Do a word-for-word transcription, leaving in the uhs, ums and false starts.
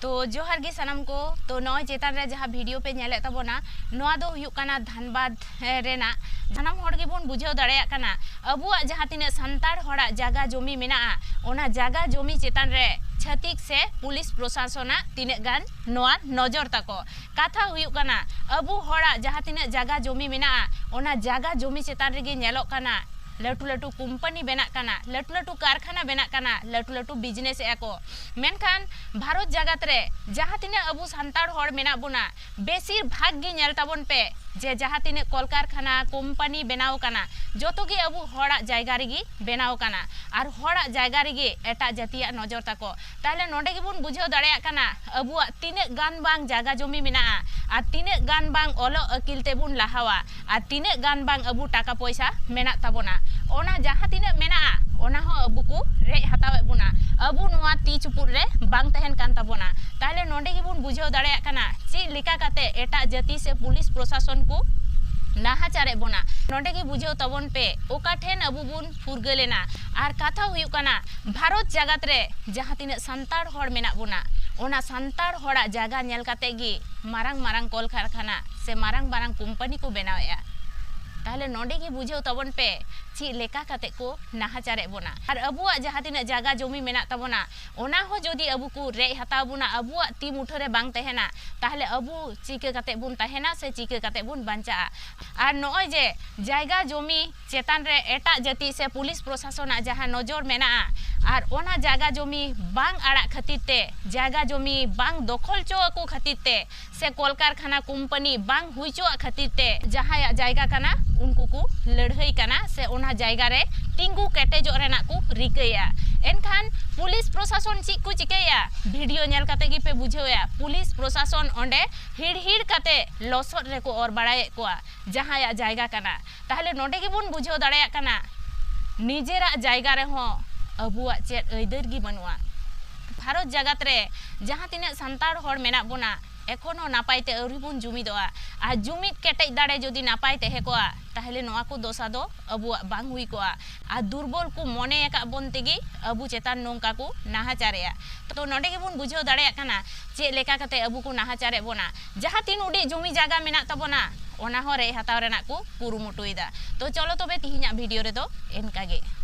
ᱛᱚ ᱡᱚᱦᱟᱨ ᱜᱮ ᱥᱟᱱᱟᱢ ᱠᱚ᱾ ᱛᱚ ᱱᱚᱜᱼᱚᱭ ᱪᱮᱛᱟᱱ ᱨᱮ ᱡᱟᱦᱟᱸ ᱵᱷᱤᱰᱤᱭᱳ ᱯᱮ ᱧᱮᱞᱮᱫ ᱛᱟᱵᱚᱱᱟ, ᱱᱚᱣᱟ ᱫᱚ ᱦᱩᱭᱩᱜ ᱠᱟᱱᱟ ᱫᱷᱟᱱᱵᱟᱫᱽ, ᱮ, ᱨᱮᱱᱟᱜ᱾ ᱥᱟᱱᱟᱢ ᱦᱚᱲ ᱜᱮᱵᱚᱱ ᱵᱩᱡᱷᱟᱹᱣ ᱫᱟᱲᱮᱭᱟᱜ ᱠᱟᱱᱟ, ᱟᱵᱚᱣᱟᱜ ᱡᱟᱦᱟᱸ ᱛᱤᱱᱟᱹᱜ ᱥᱟᱱᱛᱟᱲ ᱦᱚᱲᱟᱜ ᱡᱟᱭᱜᱟ ᱡᱚᱢᱤ ᱢᱮᱱᱟᱜᱼᱟ, ᱚᱱᱟ ᱡᱟᱭᱜᱟ ᱡᱚᱢᱤ ᱪᱮᱛᱟᱱ ᱨᱮ ᱪᱷᱟᱹᱛᱤᱠ ᱥᱮ ᱯᱩᱞᱤᱥ ᱯᱨᱚᱥᱟᱥᱚᱱᱟᱜ ᱛᱤᱱᱟᱹᱜ ᱜᱟᱱ ᱱᱚᱣᱟ ᱱᱚᱡᱚᱨ ᱛᱟᱠᱚ᱾ ᱠᱟᱛᱷᱟ ᱦᱩᱭᱩᱜ ᱠᱟᱱᱟ, ᱟᱵᱚ ᱦᱚᱲᱟᱜ ᱡᱟᱦᱟᱸ ᱛᱤᱱᱟᱹᱜ ᱡᱟᱭᱜᱟ ᱡᱚᱢᱤ ᱢᱮᱱᱟᱜᱼᱟ, ᱚᱱᱟ ᱡᱟᱭᱜᱟ ᱡᱚᱢᱤ ᱪᱮᱛᱟᱱ ᱨᱮᱜᱮ ᱧᱮᱞᱚᱜ ᱠᱟᱱᱟ ᱞᱟᱹᱴᱩ ᱞᱟᱹᱴᱩ ᱠᱳᱢᱯᱟᱱᱤ ᱵᱮᱱᱟᱜ ᱠᱟᱱᱟ, ᱞᱟᱹᱴᱩ ᱞᱟᱹᱴᱩ ᱠᱟᱨᱠᱷᱟᱱᱟ ᱵᱮᱱᱟᱜ ᱠᱟᱱᱟ, ᱞᱟᱹᱴᱩ ᱞᱟᱹᱴᱩ ᱵᱤᱡᱽᱱᱮᱥ ᱮᱫᱼᱟ ᱠᱚ᱾ ᱢᱮᱱᱠᱷᱟᱱ ᱵᱷᱟᱨᱚᱛ ᱡᱟᱠᱟᱛ ᱨᱮ ᱡᱟᱦᱟᱸ ᱛᱤᱱᱟᱹᱜ ᱟᱵᱚ ᱥᱟᱱᱛᱟᱲ ᱦᱚᱲ ᱢᱮᱱᱟᱜ ᱵᱚᱱᱟ, ᱵᱮᱥᱤᱨ ᱵᱷᱟᱜᱽ ᱜᱮ ᱧᱮᱞ ᱛᱟᱵᱚᱱ ᱯᱮ ᱡᱮ ᱡᱟᱦᱟᱸ ᱛᱤᱱᱟᱹᱜ ᱠᱚᱞᱠᱟᱨᱠᱷᱟᱱᱟ, ᱠᱳᱢᱯᱟᱱᱤ ᱵᱮᱱᱟᱣ ᱠᱟᱱᱟ, ᱡᱚᱛᱚ ᱜᱮ ᱟᱵᱚ ᱦᱚᱲᱟᱜ ᱡᱟᱭᱜᱟ ᱨᱮᱜᱮ ᱵᱮᱱᱟᱣ ᱠᱟᱱᱟ᱾ ᱟᱨ ᱦᱚᱲᱟᱜ ᱡᱟᱭᱜᱟ ᱨᱮᱜᱮ ᱮᱴᱟᱜ ᱡᱟᱹᱛᱤᱭᱟᱜ ᱱᱚᱡᱚᱨ ᱛᱟᱠᱚ᱾ ᱛᱟᱦᱞᱮ ᱱᱚᱰᱮ ᱜᱮᱵᱚᱱ ᱵᱩᱡᱷᱟᱹᱣ ᱫᱟᱲᱮᱭᱟᱜ ᱠᱟᱱᱟ ᱟᱵᱚᱣᱟᱜ ᱛᱤᱱᱟᱹᱜ ᱜᱟᱱ ᱵᱟᱝ ᱡᱟᱭᱜᱟ ᱡᱚᱢᱤ ᱢᱮᱱᱟᱜᱼᱟ ᱟᱨ ᱛᱤᱱᱟᱹᱜ ᱜᱟᱱ ᱵᱟᱝ ᱚᱞᱚᱜ ᱟᱹᱠᱤᱞ ᱛᱮᱵᱚᱱ ᱞᱟᱦᱟᱣᱟ ᱟᱨ ᱛᱤᱱᱟᱹᱜ ᱜᱟᱱ ᱵᱟᱝ ᱟᱵᱚ ᱴᱟᱠᱟ ᱯᱚᱭᱥᱟ ᱢᱮᱱᱟᱜ ᱛᱟᱵᱚᱱᱟ᱾ ᱚᱱᱟ ᱡᱟᱦᱟᱸ ᱛᱤᱱᱟᱹᱜ ᱢᱮᱱᱟᱜᱼᱟ, ᱚᱱᱟ ᱦᱚᱸ ᱟᱵᱚ ᱠᱚ ᱨᱮᱡ ᱦᱟᱛᱟᱣᱮᱫ ᱵᱚᱱᱟ, ᱟᱵᱚ ᱱᱚᱣᱟ ᱛᱤ ᱪᱩᱯᱩᱫ ᱨᱮ ᱵᱟᱝ ᱛᱟᱦᱮᱱ ᱠᱟᱱ ᱛᱟᱵᱚᱱᱟ᱾ ᱛᱟᱦᱞᱮ ᱱᱚᱰᱮ ᱜᱮᱵᱚᱱ ᱵᱩᱡᱷᱟᱹᱣ ᱫᱟᱲᱮᱭᱟᱜ ᱠᱟᱱᱟ ᱪᱮᱫ ᱞᱮᱠᱟ ᱠᱟᱛᱮ ᱮᱴᱟᱜ ᱡᱟᱹᱛᱤ ᱥᱮ ᱯᱩᱞᱤᱥ ᱯᱨᱚᱥᱟᱥᱚᱱ ᱠᱚ ᱱᱟᱦᱟᱪᱟᱨᱮᱫ ᱵᱚᱱᱟ᱾ ᱱᱚᱰᱮ ᱜᱮ ᱵᱩᱡᱷᱟᱹᱣ ᱛᱟᱵᱚᱱ ᱯᱮ ᱚᱠᱟ ᱴᱷᱮᱱ ᱟᱵᱚ ᱵᱚᱱ ᱯᱷᱩᱨᱜᱟᱹᱞ ᱮᱱᱟ᱾ ᱟᱨ ᱠᱟᱛᱷᱟ ᱦᱩᱭᱩᱜ ᱠᱟᱱᱟ, ᱵᱷᱟᱨᱚᱛ ᱡᱟᱠᱟᱛ ᱨᱮ ᱡᱟᱦᱟᱸ ᱛᱤᱱᱟᱹᱜ ᱥᱟᱱᱛᱟᱲ ᱦᱚᱲ ᱢᱮᱱᱟᱜ ᱵᱚᱱᱟ, ᱚᱱᱟ ᱥᱟᱱᱛᱟᱲ ᱦᱚᱲᱟᱜ ᱡᱟᱭᱜᱟ ᱧᱮᱞ ᱠᱟᱛᱮ ᱜᱮ ᱢᱟᱨᱟᱝ ᱢᱟᱨᱟᱝ ᱠᱚᱞᱠᱟᱨᱠᱷᱟᱱᱟ ᱥᱮ ᱢᱟᱨᱟᱝ ᱢᱟᱨᱟᱝ ᱠᱳᱢᱯᱟᱱᱤ ᱠᱚ ᱵᱮᱱᱟᱣᱮᱫᱼᱟ᱾ ᱛᱟᱦᱞᱮ ᱱᱚᱰᱮ ᱜᱮ ᱵᱩᱡᱷᱟᱹᱣ ᱛᱟᱵᱚᱱ ᱯᱮ ᱪᱮᱫ ᱞᱮᱠᱟ ᱠᱟᱛᱮ ᱠᱚ ᱱᱟᱦᱟᱪᱟᱨᱮᱫ ᱵᱚᱱᱟ᱾ ᱟᱨ ᱟᱵᱚᱣᱟᱜ ᱡᱟᱦᱟᱸ ᱛᱤᱱᱟᱹᱜ ᱡᱟᱭᱜᱟ ᱡᱚᱢᱤ ᱢᱮᱱᱟᱜ ᱛᱟᱵᱚᱱᱟ, ᱚᱱᱟ ᱦᱚᱸ ᱡᱩᱫᱤ ᱟᱵᱚ ᱠᱚ ᱨᱮᱡ ᱦᱟᱛᱟᱣ ᱵᱚᱱᱟ, ᱟᱵᱚᱣᱟᱜ ᱛᱤ ᱢᱩᱴᱷᱟᱹ ᱨᱮ ᱵᱟᱝ ᱛᱟᱦᱮᱱᱟ, ᱛᱟᱦᱞᱮ ᱟᱵᱚ ᱪᱤᱠᱟᱹ ᱠᱟᱛᱮ ᱵᱚᱱ ᱛᱟᱦᱮᱱᱟ ᱥᱮ ᱪᱤᱠᱟᱹ ᱠᱟᱛᱮ ᱵᱚᱱ ᱵᱟᱧᱪᱟᱜᱼᱟ? ᱟᱨ ᱱᱚᱜᱼᱚᱭ ᱡᱮ ᱡᱟᱭᱜᱟ ᱡᱚᱢᱤ ᱪᱮᱛᱟᱱ ᱨᱮ ᱮᱴᱟᱜ ᱡᱟᱹᱛᱤ ᱥᱮ ᱯᱩᱞᱤᱥ ᱯᱨᱚᱥᱟᱥᱚᱱᱟᱜ ᱡᱟᱦᱟᱸ ᱱᱚᱡᱚᱨ ᱢᱮᱱᱟᱜᱼᱟ, ᱟᱨ ᱚᱱᱟ ᱡᱟᱭᱜᱟ ᱡᱚᱢᱤ ᱵᱟᱝ ᱟᱲᱟᱜ ᱠᱷᱟᱹᱛᱤᱨ ᱛᱮ, ᱡᱟᱭᱜᱟ ᱡᱚᱢᱤ ᱵᱟᱝ ᱫᱚᱠᱷᱚᱞ ᱪᱚ ᱟᱠᱚ ᱠᱷᱟᱹᱛᱤᱨ ᱛᱮ, ᱥᱮ ᱠᱚᱞᱠᱟᱨᱠᱷᱟᱱᱟ ᱠᱳᱢᱯᱟᱱᱤ ᱵᱟᱝ ᱦᱩᱭ ᱪᱚᱣᱟᱜ ᱠᱷᱟᱹᱛᱤᱨ ᱛᱮ ᱡᱟᱦᱟᱸᱭᱟᱜ ᱡᱟᱭᱜᱟ ᱠᱟᱱᱟ, ᱩᱱᱠᱩ ᱠᱚ ᱞᱟᱹᱲᱦᱟᱹᱭ ᱠᱟᱱᱟ ᱥᱮ ᱚᱱᱟ ᱡᱟᱭᱜᱟ ᱨᱮ ᱛᱤᱸᱜᱩ ᱠᱮᱴᱮᱡᱚᱜ ᱨᱮᱱᱟᱜ ᱠᱚ ᱨᱤᱠᱟᱹᱭᱟ᱾ ᱮᱱᱠᱷᱟᱱ ᱯᱩᱞᱤᱥ ᱯᱨᱚᱥᱟᱥᱚᱱ ᱪᱮᱫ ᱠᱚ ᱪᱤᱠᱟᱹᱭᱟ? ᱵᱷᱤᱰᱤᱭᱳ ᱧᱮᱞ ᱠᱟᱛᱮ ᱜᱮᱯᱮ ᱵᱩᱡᱷᱟᱹᱣᱮᱫᱼᱟ, ᱯᱩᱞᱤᱥ ᱯᱨᱚᱥᱟᱥᱚᱱ ᱚᱸᱰᱮ ᱦᱤᱲᱦᱤᱲ ᱠᱟᱛᱮ ᱞᱚᱥᱚᱫ ᱨᱮᱠᱚ ᱚᱨ ᱵᱟᱲᱟᱭᱮᱫ ᱠᱚᱣᱟ, ᱡᱟᱦᱟᱸᱭᱟᱜ ᱡᱟᱭᱜᱟ ᱠᱟᱱᱟ᱾ ᱛᱟᱦᱞᱮ ᱱᱚᱰᱮ ᱜᱮᱵᱚᱱ ᱵᱩᱡᱷᱟᱹᱣ ᱫᱟᱲᱮᱭᱟᱜ ᱠᱟᱱᱟ, ᱱᱤᱡᱮᱨᱟᱜ ᱡᱟᱭᱜᱟ ᱨᱮᱦᱚᱸ ᱟᱵᱚᱣᱟᱜ ᱪᱮᱫ ᱟᱹᱭᱫᱟᱹᱨ ᱜᱮ ᱵᱟᱹᱱᱩᱜᱼᱟ᱾ ᱵᱷᱟᱨᱚᱛ ᱡᱟᱠᱟᱛ ᱨᱮ ᱡᱟᱦᱟᱸ ᱛᱤᱱᱟᱹᱜ ᱥᱟᱱᱛᱟᱲ ᱦᱚᱲ ᱢᱮᱱᱟᱜ ᱵᱚᱱᱟ, ᱮᱠᱷᱚᱱ ᱦᱚᱸ ᱱᱟᱯᱟᱭ ᱛᱮ ᱟᱹᱣᱨᱤ ᱵᱚᱱ ᱡᱩᱢᱤᱫᱚᱜᱼᱟ᱾ ᱟᱨ ᱡᱩᱢᱤᱫ ᱠᱮᱴᱮᱡ ᱫᱟᱲᱮ ᱡᱩᱫᱤ ᱱᱟᱯᱟᱭ ᱛᱟᱦᱮᱸ ᱠᱚᱜᱼᱟ, ᱛᱟᱦᱚᱞᱮ ᱱᱚᱣᱟ ᱠᱚ ᱫᱚᱥᱟ ᱫᱚ ᱟᱵᱚᱣᱟᱜ ᱵᱟᱝ ᱦᱩᱭ ᱠᱚᱜᱼᱟ᱾ ᱟᱨ ᱫᱩᱨᱵᱚᱞ ᱠᱚ ᱢᱚᱱᱮ ᱟᱠᱟᱫ ᱵᱚᱱ ᱛᱮᱜᱮ ᱟᱵᱚ ᱪᱮᱛᱟᱱ ᱱᱚᱝᱠᱟ ᱠᱚ ᱱᱟᱦᱟᱪᱟᱨᱮᱜᱼᱟ᱾ ᱛᱚ ᱱᱚᱰᱮ ᱜᱮᱵᱚᱱ ᱵᱩᱡᱷᱟᱹᱣ ᱫᱟᱲᱮᱭᱟᱜ ᱠᱟᱱᱟ ᱪᱮᱫ ᱞᱮᱠᱟ ᱠᱟᱛᱮ ᱟᱵᱚ ᱠᱚ ᱱᱟᱦᱟᱪᱟᱨᱮᱫ ᱵᱚᱱᱟ᱾ ᱡᱟᱦᱟᱸ ᱛᱤᱱ ᱩᱰᱤᱡ ᱡᱩᱢᱤ ᱡᱟᱭᱜᱟ ᱢᱮᱱᱟᱜ ᱛᱟᱵᱚᱱᱟ, ᱚᱱᱟ ᱦᱚᱸ ᱨᱮᱡ ᱦᱟᱛᱟᱣ ᱨᱮᱱᱟᱜ ᱠᱚ ᱠᱩᱨᱩᱢᱩᱴᱩᱭᱮᱫᱟ᱾ ᱛᱚ ᱪᱚᱞᱚ ᱛᱚᱵᱮ ᱛᱤᱦᱤᱧᱟᱜ ᱵᱷᱤᱰᱤᱭᱳ ᱨᱮᱫᱚ ᱤᱱᱠᱟ ᱜᱮ᱾